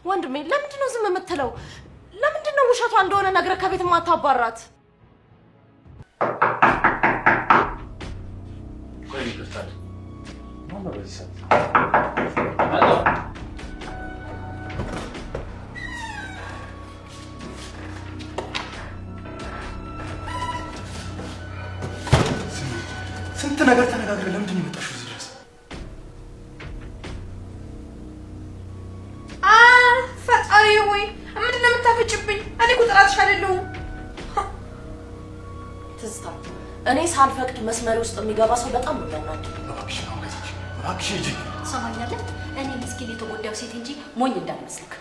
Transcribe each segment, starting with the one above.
ወንድሜ ለምንድን ነው ዝም የምትለው? ለምንድን ነው ውሸቷ እንደሆነ ነግረህ ከቤት ማታባራት? ቆይ ይቅርታ፣ ማነው በዚህ ሰዓት? ስንት ነገር ተነጋግረን ለምንድን ነው የመጣሽው እዚህ ድረስ? ፈጣሪ ወይ ምንድን ነው የምታፈጭብኝ? እኔ እኮ ጠላትሽ አይደለሁም። ትዝታ፣ እኔ ሳልፈቅድ መስመሪ ውስጥ የሚገባ ሰው በጣም ነው የሚያናድድ። እባክሽ አሁን ከዚህ እባክሽ ሂጂ። ትሰማኛለህ? እኔ ምስኪን የተጎዳው ሴት እንጂ ሞኝ እንዳልመስልክ።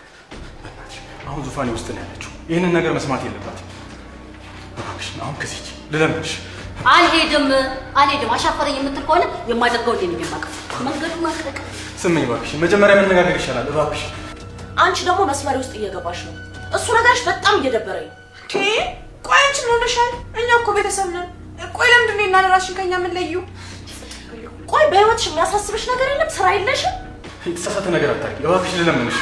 በእናትሽ አሁን ዙፋኔ ውስጥ ነው ያለችው። ይህንን ነገር መስማት የለባትም። እባክሽ አሁን ከዚህ ሂጂ፣ ልለምንሽ። አልሄድም፣ አልሄድም። አሻፈረኝ የምትል ከሆነ የማደርገው እኔ ነኝ የማውቀው። መንገዱ ማቅረቅ። ስመኝ እባክሽ፣ መጀመሪያ መነጋገር ይሻላል። እባክሽ። አንቺ ደግሞ መስመሪ ውስጥ እየገባሽ ነው። እሱ ነገርሽ በጣም እየደበረኝ ነው። እንዴ ቆይ አንቺ ምን ሆነሻል? እኛ እኮ ቤተሰብ ነን። ቆይ ለምንድን ነው እና ራስሽን ከኛ የምንለዩ? ቆይ በህይወትሽ የሚያሳስብሽ ነገር የለም? ስራ የለሽም? የተሳሳተ ነገር አታውቂ። እባክሽ ልለምንሽ።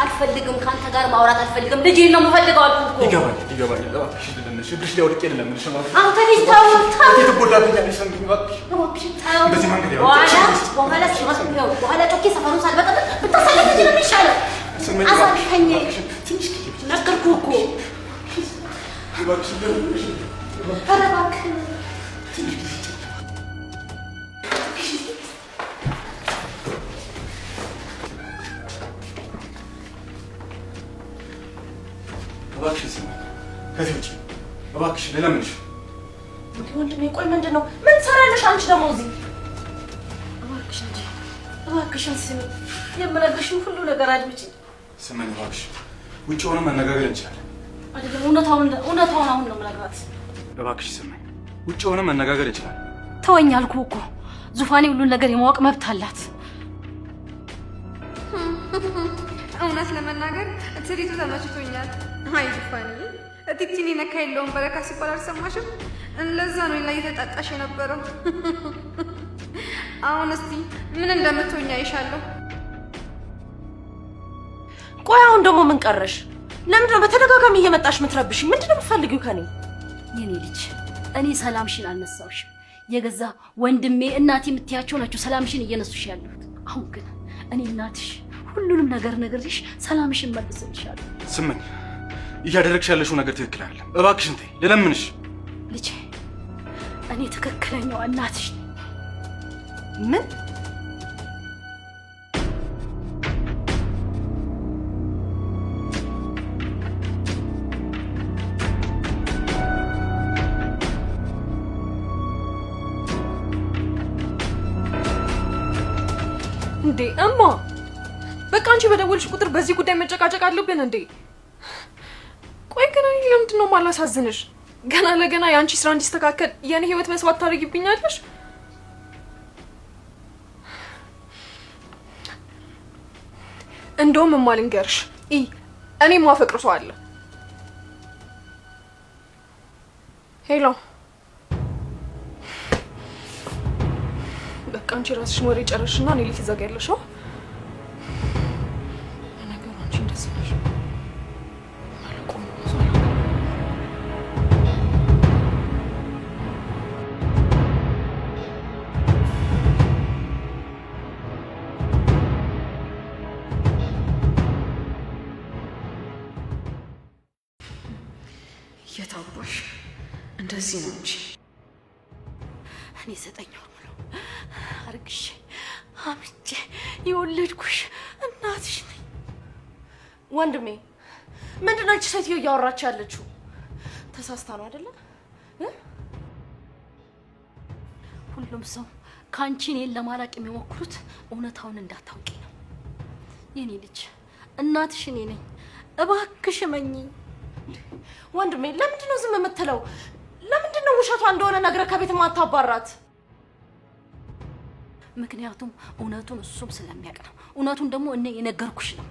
አልፈልግም፣ ከአንተ ጋር ማውራት አልፈልግም። ልጄን ነው የምፈልገው አልኩህ እኮ። ይገባኛል፣ ይገባኛል። እባክሽ ልለምንሽ፣ እግርሽ ላይ ወድቄ ልለምንሽ። እባክሽ አንተ ልጅ ተው፣ ተው፣ ትጎዳብኛለሽ። ሰምኝ እባክሽ። እባክሽን ተው። በዚህ መንገድ ያው በኋላ በኋላ ሲመስል በኋላ ጮኬ ሰፈሩን ሳልበጠብጥ ብታሳልፍ ልጅ ነው የሚሻለው። ስመኝ አሳልፈኝ። እባክሽ፣ ትንሽ ጊዜ ብቻ። ነገርኩህ እኮ። እባክሽ ልለምንሽ። ኧረ እባክህ። ትንሽ ጊዜ እባክሽ ስመኝ፣ ከዚህ ውጪ እባክሽ ልለምንሽ። እንዴ ወንድሜ ቆይ ምንድን ነው? ምን ትሰሪያለሽ አንቺ ደግሞ እዚህ? እባክሽ ልጄ፣ እባክሽን ስሚ፣ የምነግርሽን ሁሉ ነገር አድምጪ። ስመኝ እባክሽ፣ ውጭ ሆነ መነጋገር እንችላለን። አይደለም እውነታውን እውነታውን አሁን ነው የምነግራት። እባክሽ ስመኝ፣ ውጭ ሆነ መነጋገር እንችላለን። ተወኝ አልኩህ እኮ። ዙፋኔ ሁሉን ነገር የማወቅ መብት አላት። እውነት ለመናገር ትርኢቱ ተመችቶኛል። አይ ዙፋኔ፣ እቲቲን የነካ የለውም በረካ ሲባል አልሰማሽም? ለዛ ነው ላይ እየተጣጣሽ የነበረው። አሁን እስቲ ምን እንደምትሆኝ አይሻለሁ። ቆይ አሁን ደግሞ ምን ቀረሽ? ለምንድን ነው በተደጋጋሚ እየመጣሽ የምትረብሽ? ምንድን ነው የምትፈልጊው ከኔ? የኔ ልጅ እኔ ሰላምሽን አልነሳሁሽም። የገዛ ወንድሜ እናቴ የምትያቸው ናቸው ሰላምሽን እየነሱሽ ያሉት። አሁን ግን እኔ እናትሽ ሁሉንም ነገር ነግሬሽ ሰላምሽን መልስልሻለሁ። ስመኝ፣ እያደረግሽ ያለሽው ነገር ትክክል አይደለም። እባክሽን ተይ፣ ልለምንሽ። ልጄ እኔ ትክክለኛዋ እናትሽ ነኝ። ምን? እንዴ እማ፣ በቃ አንቺ በደወልሽ ቁጥር በዚህ ጉዳይ መጨቃጨቅ አለብን እንዴ? ቆይ ግን እኔ ለምንድን ነው የማላሳዝንሽ? ገና ለገና የአንቺ ስራ እንዲስተካከል የእኔ ህይወት መስዋዕት ታደርጊብኛለሽ? እንደውም እማ ልንገርሽ፣ እኔ የማፈቅር ሰው አለ። Hello፣ በቃ አንቺ ራስሽን ወሬ ጨረስሽና እኔ ላይ ትዘጊያለሽ። ለነገሩ አንቺ እንደዚህ ነሽ። አላውቀውም፣ ብዙ አላውቅም። የታባሽ እንደዚህ ነው እንጂ። እኔ 9 ወር ሙሉ አርግሼ አምጬ የወለድኩሽ እናትሽ ነኝ። ወንድሜ ምንድን ነው ይህች ሴትዮ እያወራች ያለችው? ተሳስታ ነው አይደለ? ሁሉም ሰው ከአንቺ እኔን ለማራቅ የሚሞክሩት እውነታውን እንዳታውቂ ነው። የኔ ልጅ እናትሽ እኔ ነኝ። እባክሽ እመኚኝ። ወንድሜ ለምንድን ነው ዝም የምትለው? ለምንድን ነው ውሸቷ እንደሆነ ነግረህ ከቤት ማታባራት? ምክንያቱም እውነቱን እሱም ስለሚያውቅ ነው። እውነቱን ደግሞ እኔ የነገርኩሽ ነው።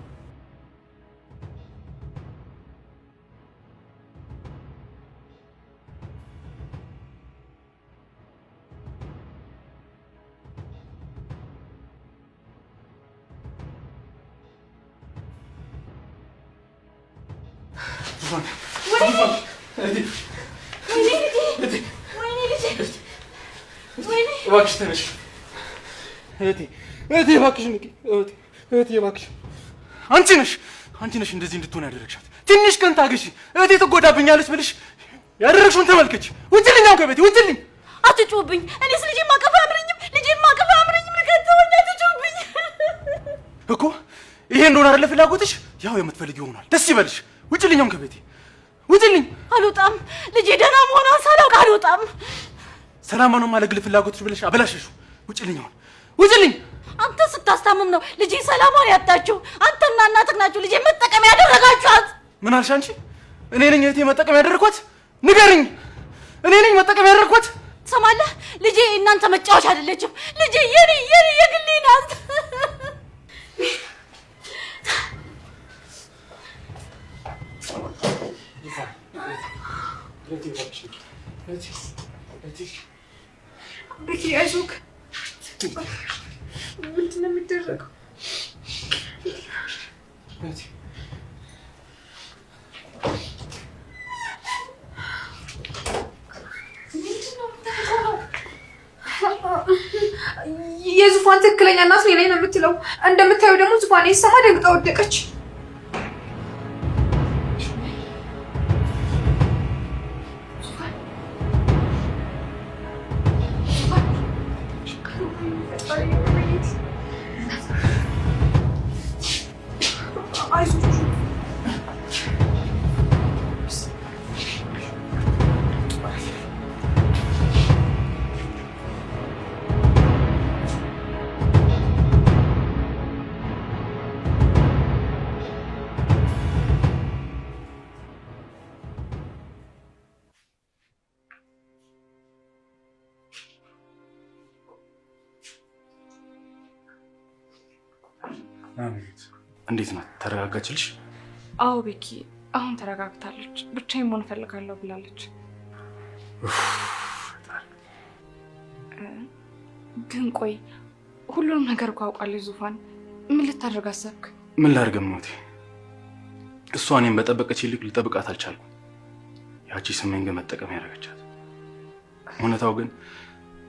እባክሽ ተነሽ። እህቴ እህቴ እባክሽ ንቂ። እህቴ እህቴ እባክሽ አንቺ ነሽ አንቺ ነሽ እንደዚህ እንድትሆን ያደረግሻት። ትንሽ ቀን ታገሺ፣ እህቴ ትጎዳብኛለች ብልሽ ያደረግሽውን ተመልከች። ውጭልኝ፣ አሁን ከቤቴ ውጭልኝ። አትጩህብኝ። እኔስ ልጄን ማቀፍ አያምረኝም። ልጄን ማቀፍ አያምረኝም። ልከተወኝ፣ አትጩህብኝ እኮ ይሄ እንደሆነ አይደለ ፍላጎትሽ? ያው የምትፈልጊው ሆኗል። ደስ ይበልሽ። ውጭልኝ፣ አሁን ከቤቴ ውጭልኝ። አልወጣም። ልጄ ደህና መሆኗን ሳላውቅ አልወጣም። ሰላማኑማ ለግል ፍላጎትሽ ብለሽ አበላሸሽው። ውጭልኝ፣ አሁን ውጭልኝ። አንተ ስታስታምም ነው ልጄ ሰላሟን ያጣችው። አንተና እናትህ ናችሁ ልጄ መጠቀም ያደረጋችኋት። ምን አልሽ አንቺ? እኔ ነኝ እህቴ መጠቀም ያደረኳት? ንገርኝ። እኔ ነኝ መጠቀም ያደረኳት? ትሰማለህ? ልጄ እናንተ መጫወቻ አይደለችም። ልጄ የኔ የኔ የግሌ ናት። ቤኪ አይዞህ። ምንድን ነው የሚደረገው? የዙፋን ትክክለኛ እናት እኔ ነኝ ነው የምትለው። እንደምታየው ደግሞ ዙፋን ይሰማ ደንግጣ ወደቀች። እንዴት ናት? ተረጋጋችልሽ? አዎ ቤኪ፣ አሁን ተረጋግታለች። ብቻዬን መሆን እፈልጋለሁ ብላለች። ግን ቆይ ሁሉንም ነገር እኮ አውቃለች ዙፋን። ምን ልታደርግ አሰብክ? ምን ላድርግ እማቴ? እሷ እኔን በጠበቀች ይልቅ ልጠብቃት አልቻልኩም። ያቺ ስሜን ግን መጠቀም ያደረገቻት። እውነታው ግን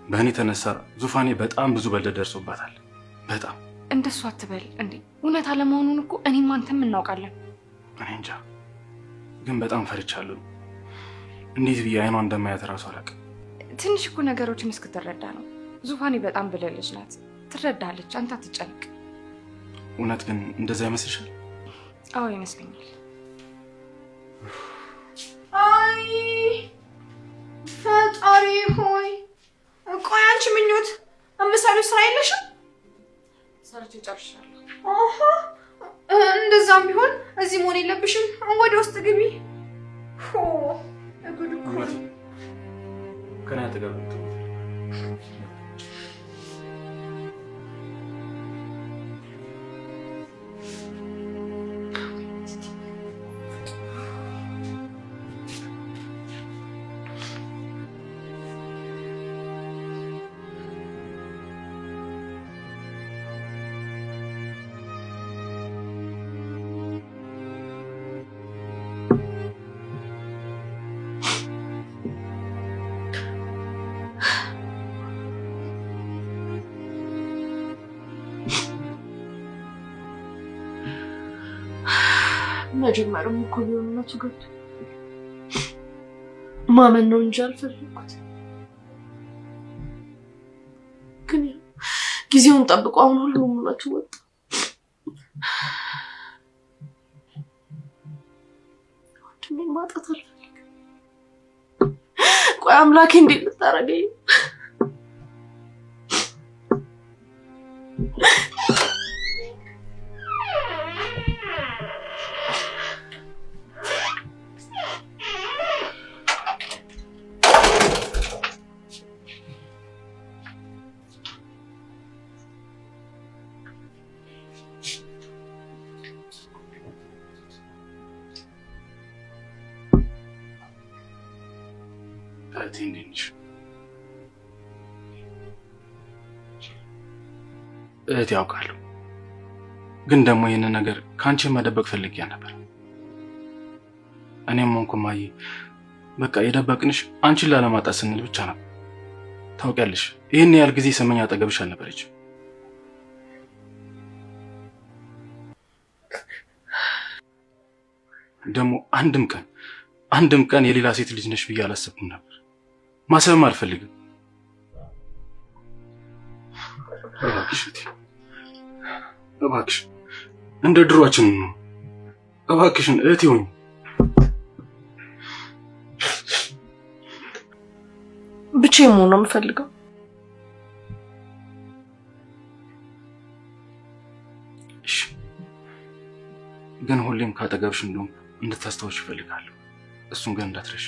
በእኔ ተነሳ ዙፋኔ በጣም ብዙ በደል ደርሶባታል። በጣም እንደሱ አትበል እንዴ! እውነት አለመሆኑን እኮ እኔም አንተም እናውቃለን። እኔ እንጃ፣ ግን በጣም ፈርቻለሁ። እንዴት ብዬ አይኗ እንደማያት እራሱ አላውቅም። ትንሽ እኮ ነገሮችን እስክትረዳ ነው። ዙፋኔ በጣም ብልህ ልጅ ናት፣ ትረዳለች። አንተ አትጨንቅ። እውነት ግን እንደዛ ይመስልሻል? አዎ ይመስለኛል። አይ ፈጣሪ ሆይ! ቆይ አንቺ ምኞት እምሰሪው ስራ የለሽም? ሰርቼ ጨርሻለሁ። እንደዛም ቢሆን እዚህ መሆን የለብሽም። ወደ ውስጥ ግቢ። ጉድ እኮ ከእኔ አጠገብ መጀመሪያም እኮ ቢሆን እውነቱ ገብቶ ማመን ነው እንጂ አልፈለኩት። ግን ጊዜውን ጠብቆ አሁን ሁሉም እውነቱ ወጣ። ወንድሜን ማጣት አልፈልግም። ቆይ አምላኬ እንዴት ልታረገኝ? እህቴ እንዴት ነሽ? እህቴ ያውቃለሁ፣ ግን ደግሞ ይህንን ነገር ከአንቺ መደበቅ ፈልጌ ነበር። እኔም ሆንኩ እማዬ በቃ የደበቅንሽ አንቺን ላለማጣት ስንል ብቻ ነው። ታውቂያለሽ፣ ይህን ያህል ጊዜ ስመኝ አጠገብሽ አልነበረች። ደግሞ አንድም ቀን የሌላ ሴት ልጅ ነሽ ብዬ አላሰብኩም ነበር። ማሰብም አልፈልግም። እባክሽ እባክሽ እንደ ድሯችን ነው። እባክሽን እህቴ ሁኚ። ብቻዬን መሆን ነው የምፈልገው። እሺ፣ ግን ሁሌም ካጠገብሽ እንደሆንኩ እንድታስታውሽ እፈልጋለሁ። እሱን ግን እንዳትረሽ።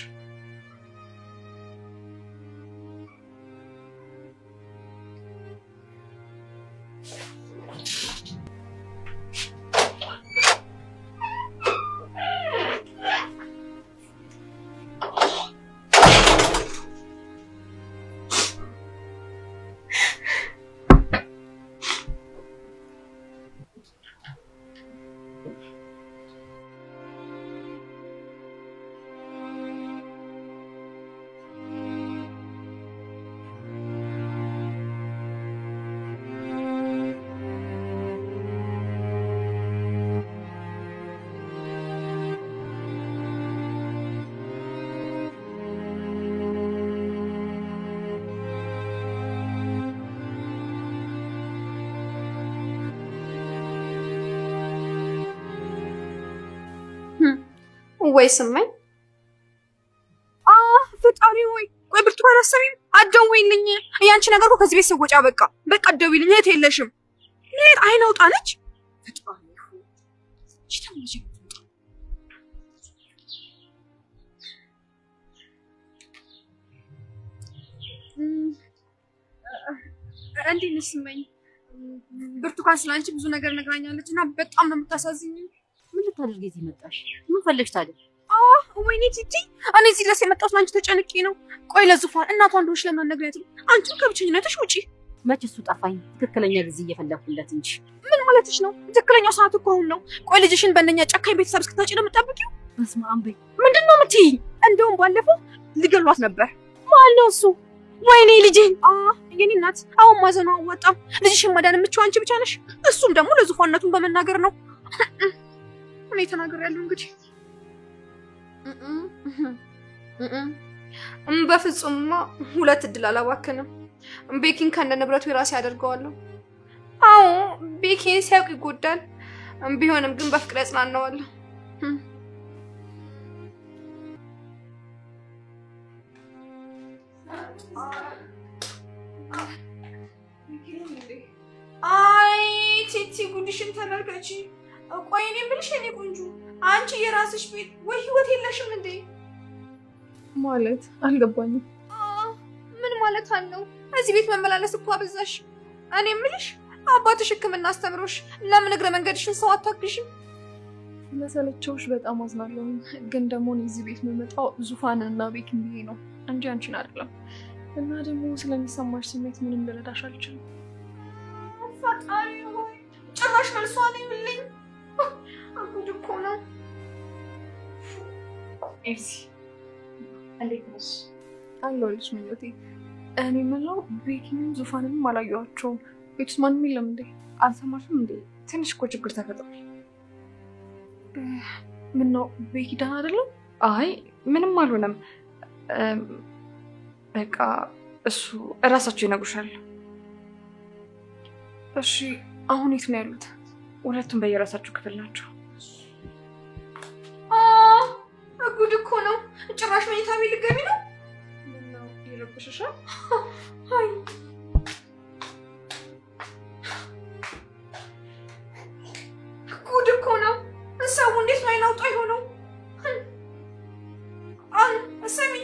ወይ ስመኝ ፈጣሪ ወይ ቆይ ብርቱካን አሰሚም አትደውይልኝ። ያንቺ ነገር እኮ ከዚህ ቤት ስወጫ በቃ በቃ አትደውይልኝ። እህት የለሽም። እህት አይን አውጣ ነች። ፈጣሪ እንዴት ነሽ ስመኝ? ብርቱካን ስለ አንቺ ብዙ ነገር ነግራኛለች እና በጣም ነው የምታሳዝኝ። ምን ልታደርጊ እዚህ መጣሽ? ምን ፈለግሽ ታዲያ? ወይኔ ቲቲ፣ እኔ እዚህ ድረስ የመጣሁት ለአንቺ ተጨንቄ ነው። ቆይ ለዙፋን እናቷ እንደሆንሽ ለምን አትነግሪያትም? አንቺም ከብቸኝነትሽ ውጪ። መች እሱ ጠፋኝ። ትክክለኛ ጊዜ እየፈለኩለት እንጂ። ምን ማለትሽ ነው? ትክክለኛው ሰዓት እኮ አሁን ነው። ቆይ ልጅሽን በእነኛ ጨካኝ ቤተሰብ እስክታጪ ነው የምትጠብቂው? በስመ አብ በይ። ምንድን ነው የምትይኝ? እንደውም ባለፈው ሊገሏት ነበር። ማን ነው እሱ? ወይኔ ልጄን! የኔ እናት አሁን ማዘኗ አዋጣም። ልጅሽን ማዳን የምችው አንቺ ብቻ ነሽ። እሱም ደግሞ ለዙፋንነቱን በመናገር ነው። እኔ ተናግሬያለሁ እንግዲህ። በፍጹምማ ሁለት እድል አላባክንም። ቤኪን ከነ ንብረቱ የራሴ አደርገዋለሁ። አዎ ቤኪን ሲያውቅ ይጎዳል። ቢሆንም ግን በፍቅር ያጽናናዋለሁ። አይ ቲቲ ጉድሽን ተመልከቺ። ቆይ እኔ የምልሽ የኔ ቆንጆ አንቺ የራስሽ ቤት ወይ ህይወት የለሽም እንዴ? ማለት አልገባኝም። ምን ማለት አለው? እዚህ ቤት መመላለስ እኮ አበዛሽ። እኔ የምልሽ አባትሽ ሕክምና አስተምሮሽ ለምን እግረ መንገድሽን ሰው አታግዥም? ስለሰለቸውሽ በጣም አዝናለሁ። ግን ደግሞ እኔ እዚህ ቤት የምመጣው ዙፋንን እና ቤኪን ብዬ ነው እንጂ አንቺን አይደለም። እና ደግሞ ስለሚሰማሽ ስሜት ምንም ልረዳሽ አልችልም። ፈጣሪ ሆይ ጭራሽ መልሷን ይብልኝ። ጉድ እኮ ነው። ኤልሲ እንዴት ነሽ? አለሁልሽ ምኞቴ። እኔ የምለው ቤኪንም ዙፋንንም አላየኋቸውም። ቤት ውስጥ ማንም የለም እንዴ? አልሰማሽም እንዴ? ትንሽ እኮ ችግር ተፈጥሯል። ምነው ቤኪ ደህና አይደለም? አይ ምንም አልሆነም። በቃ እሱ እራሳቸው ይነግሩሻል። እሺ አሁን የት ነው ያሉት? ሁለቱም በየራሳቸው ክፍል ናቸው። ጉድ እኮ ነው። ጭራሽ መኝታ ቤት ልትገቢ ነው? ምነው ይረብሽሻል? አይ ጉድ እኮ ነው። ሰው እንዴት ነው አይን አውጣ የሆነው? ስሚ፣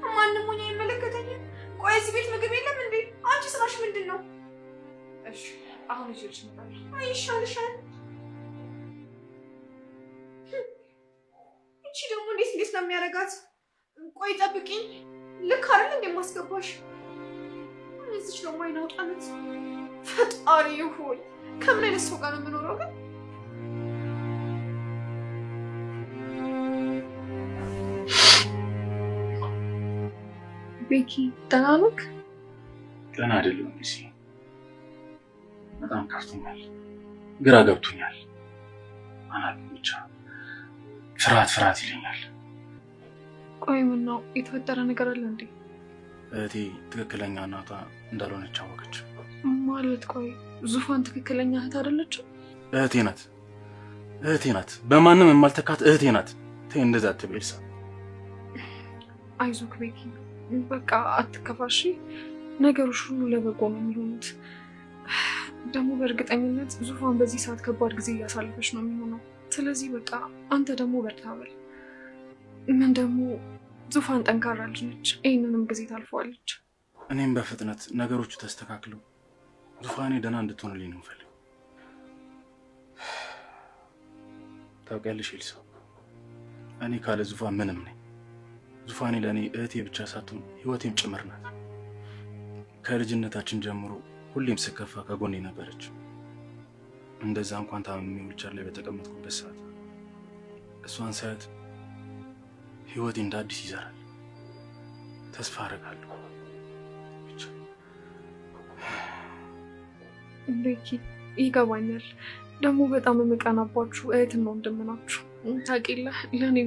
ማንም ሆኜ አይመለከተኝም። ቆይ እዚህ ቤት ምግብ የለም እንዴ? አንቺ ስራሽ ምንድን ነው? እሺ አሁን ይዤልሽ እመጣለሁ። አይ ይሻልሻል። እቺ ደግሞ እንዴት እንዴት ነው የሚያደርጋት? ቆይ ጠብቂኝ። ልክ አይደል እንደማስገባሽ? እዚች ደግሞ አይን አውጣ ናት። ፈጣሪ ሆይ ከምን አይነት ሰው ጋር ነው የምኖረው ግን? ቤኪ ደህና ነህ? ደህና አይደለሁም። ሊሲ በጣም ከፍቶኛል፣ ግራ ገብቶኛል። አላውቅም ብቻ ፍርሃት ፍርሃት ይለኛል። ቆይ ምን ነው የተፈጠረ ነገር አለ እንዴ? እህቴ ትክክለኛ እናቷ እንዳልሆነች አወቀች። ማለት ቆይ ዙፋን ትክክለኛ እህት አይደለችም? እህቴ ናት፣ እህቴ ናት። በማንም የማልተካት እህቴ ናት። ተይ እንደዛ አትበይ ኤልሳ። አይዞክ ቤኪ፣ በቃ አትከፋሽ። ነገሮች ሁሉ ለበጎ ነው የሚሆኑት። ደግሞ በእርግጠኝነት ዙፋን በዚህ ሰዓት ከባድ ጊዜ እያሳለፈች ነው የሚሆነው። ስለዚህ በቃ አንተ ደግሞ በርታ በል። ምን ደግሞ ዙፋን ጠንካራ ልጅ ነች፣ ይህንንም ጊዜ ታልፈዋለች። እኔም በፍጥነት ነገሮቹ ተስተካክለው ዙፋኔ ደህና እንድትሆንልኝ ነው የምፈልገው። ታውቂያለሽ ኤልሳ፣ እኔ ካለ ዙፋን ምንም ነኝ። ዙፋኔ ለእኔ እህቴ ብቻ ሳትሆን ህይወቴም ጭምር ናት። ከልጅነታችን ጀምሮ ሁሌም ስከፋ ከጎኔ ነበረች። እንደዛ እንኳን ታምሜ ዊልቸር ላይ በተቀመጥኩበት ሰዓት እሷን ሳያት ህይወቴ እንደ አዲስ ይዘራል። ተስፋ አደርጋለሁ። ብቻ ቤኪ ይገባኛል። ደግሞ በጣም የምቀናባችሁ እህትና ወንድም ናችሁ። ታውቂለህ፣ ለእኔ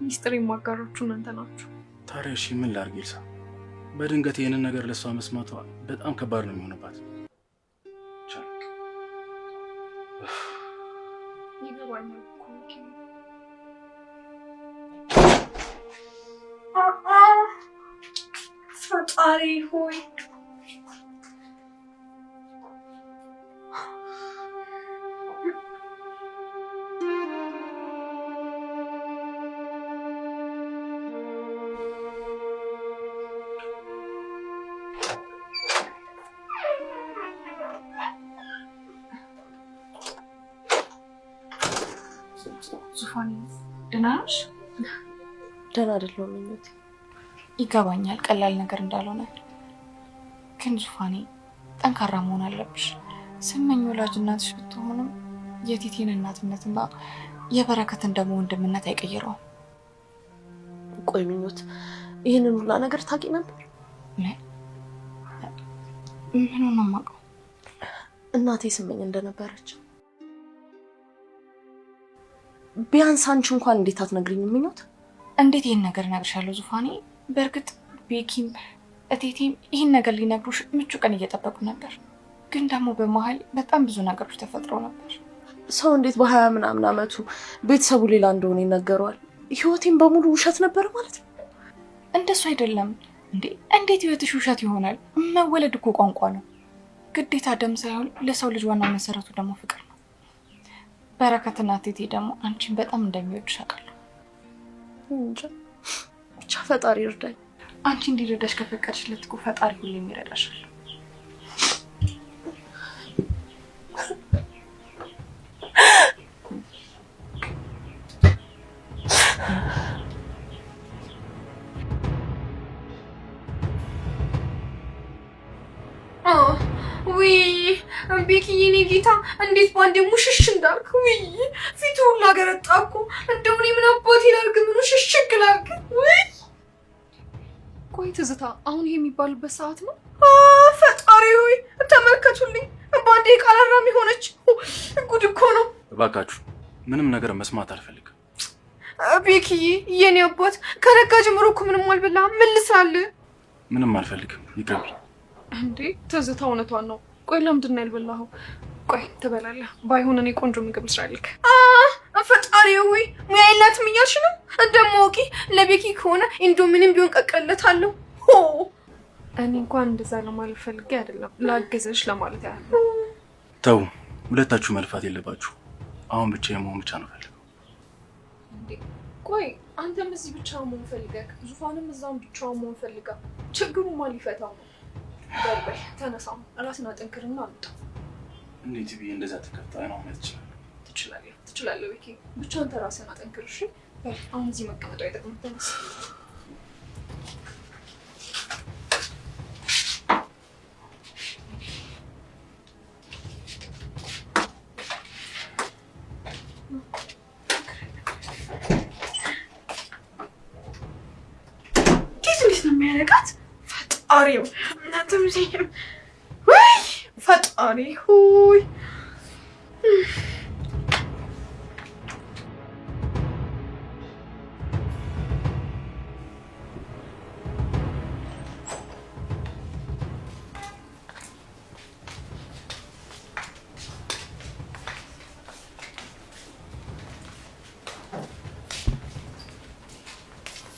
ሚስጥር የማጋራችሁ እናንተ ናችሁ። ታዲያ እሺ ምን ላድርግ ኤልሳ? በድንገት ይህንን ነገር ለእሷ መስማቷ በጣም ከባድ ነው የሚሆንባት። ይገባኛል እኮ ቤኪ። ፈጣሪ ሆይ ዙፋን ደህና ነሽ? ደህና አይደለሁም ምኞቴ። ይገባኛል ቀላል ነገር እንዳልሆነ፣ ግን ዙፋኔ ጠንካራ መሆን አለብሽ። ስመኝ ወላጅ እናትሽ ብትሆንም የቲቲን እናትነትና የበረከትን ደግሞ ወንድምነት አይቀይረውም። ቆይ ምኞት፣ ይህንን ሁላ ነገር ታውቂ ነበር? ምን ምኑን ነው የማውቀው? እናቴ ስመኝ እንደነበረች ቢያንስ አንቺ እንኳን እንዴት አትነግሪኝም ምኞት? እንዴት ይህን ነገር እነግርሻለሁ ዙፋኔ? በእርግጥ ቤኪም እቴቴም ይህን ነገር ሊነግሩሽ ምቹ ቀን እየጠበቁ ነበር። ግን ደግሞ በመሀል በጣም ብዙ ነገሮች ተፈጥረው ነበር። ሰው እንዴት በ20 ምናምን ዓመቱ ቤተሰቡ ሌላ እንደሆነ ይነገረዋል? ህይወቴም በሙሉ ውሸት ነበር ማለት ነው። እንደሱ አይደለም እንዴ! እንዴት ህይወትሽ ውሸት ይሆናል? መወለድ እኮ ቋንቋ ነው። ግዴታ ደም ሳይሆን ለሰው ልጅ ዋና መሰረቱ ደግሞ ፍቅር ነው። በረከትና እቴቴ ደግሞ አንቺን በጣም እንደሚወድሽ አውቃለሁ። እንጃ ብቻ ፈጣሪ ይርዳኝ። አንቺ እንዲረዳሽ ከፈቀድሽለት እኮ ፈጣሪ ሁሌም ይረዳሻል። ውይ ቤኪ የኔ ጌታ እንዴት ባንዴ ሙሽሽ እንዳልክ! ውይ ፊቱ ሁላ ገረጣ እኮ። እንደው እኔ ምን አባቴ ላድርግ? ምኑ ሽሽግ ላድርግ? ውይ ቆይ ትዝታ፣ አሁን ይሄ የሚባልበት ሰዓት ነው? ፈጣሪ ሆይ ተመልከቱልኝ፣ ባንዴ ቃል አራሚ ሆነች። ጉድ እኮ ነው። እባካችሁ ምንም ነገር መስማት አልፈልግም። ቤኪዬ የኔ አባት ከነጋ ጀምሮ እኮ ምንም አልበላህም። ምን ልስራልህ? ምንም አልፈልግም፣ ይቅርብኝ። እንዴ ትዝታ እውነቷን ነው። ቆይ ለምንድን ነው ያልበላኸው? ቆይ ትበላለህ። ባይሆን እኔ ቆንጆ ምግብ ልስራልክ። ፈጣሪ ሆይ ሙያ የላትም እያልሽ ነው? እንደማወቂ ለቤኪ ከሆነ ኢንዶሚንም ቢሆን ቀቀለታለሁ። ሆ እኔ እንኳን እንደዛ ለማለት ፈልጌ አይደለም፣ ላገዘሽ ለማለት ያህል። ተው፣ ሁለታችሁ መልፋት የለባችሁ። አሁን ብቻ የመሆን ብቻ ነው ፈልገው። እንዴ ቆይ አንተም እዚህ ብቻ መሆን ፈልገህ፣ ዙፋንም እዛም ብቻዋን መሆን ፈልጋ፣ ችግሩ ማን ሊፈታው ነው? በል በል ተነሳው፣ ራስን አጠንክርና አምጣ። እንዴት ብዬ እንደዛ ተከፍታ ነው ማለት ይችላል? ትችላለህ፣ ትችላለህ ቤኪ። ብቻ አንተ ራስህን አጠንክር እሺ። በል አሁን እዚህ መቀመጡ አይጠቅምም። ተነስ። እንዴት እንዴት ነው የሚያደርገው? የሚያነቃት ፈጣሪው እናንተም እዚህም ወይ ፈጣሪ ሆይ።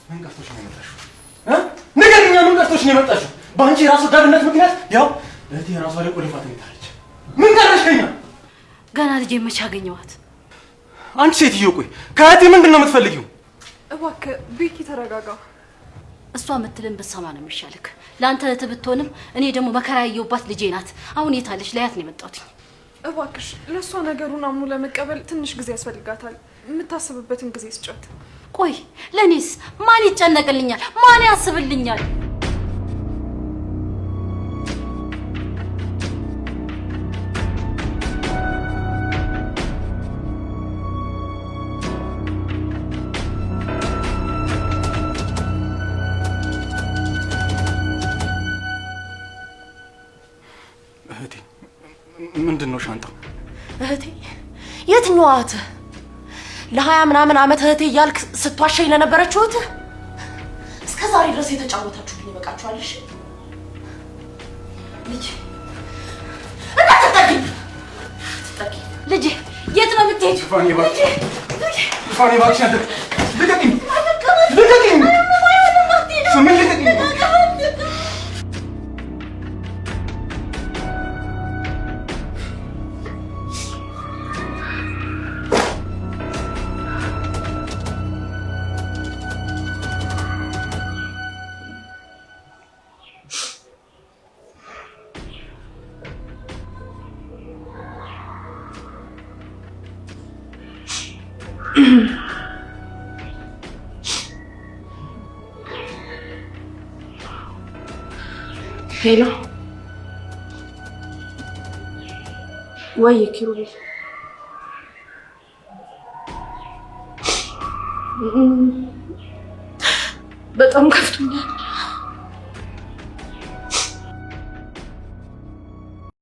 ምን ቀርቶሽ ነው የመጣሽው? ንገሪኛ፣ ምን ቀርቶሽ ነው የመጣሽው? በአንቺ የራስ ወዳድነት ምክንያት ያው እህቴ ራሷ ላይ ቆልፋ ተኝታለች። ምን ቀረሽ ከኛ? ገና ልጄ መቼ አገኘኋት? አንቺ ሴትዮ ቆይ ከእህቴ ምንድን ነው የምትፈልጊው? እባክህ ቤኪ ተረጋጋ። እሷ የምትልን ብትሰማ ነው የሚሻልክ። ለአንተ እህት ብትሆንም እኔ ደግሞ መከራ ያየሁባት ልጄ ናት። አሁን የት አለች? ለያት ነው የመጣሁት። እባክሽ ለእሷ ነገሩን አምኖ ለመቀበል ትንሽ ጊዜ ያስፈልጋታል። የምታስብበትን ጊዜ ስጫት። ቆይ ለእኔስ ማን ይጨነቅልኛል? ማን ያስብልኛል? እህቴ ምንድን ነው ሻንጣው? እህቴ የትኛዋ እህትህ? ለ20 ምናምን ዓመት እህቴ እያልክ ስትዋሸኝ ለነበረችው እህትህ እስከ ዛሬ ድረስ የተጫወታችሁብኝ ይበቃችኋል። እሺ ልጅ እንዳትጠጊኝ፣ አትጠጊኝ። ልጄ የት ነው የምትሄጂው? ዙፋኔ እባክሽ፣ ዙፋኔ እባክሽ፣ አንተ ልቀቂኝ፣ ልቀቂኝ፣ ስምን ልቀቂኝ። Hello ወይ ኪሩቤል፣ በጣም ከፍቶኛል።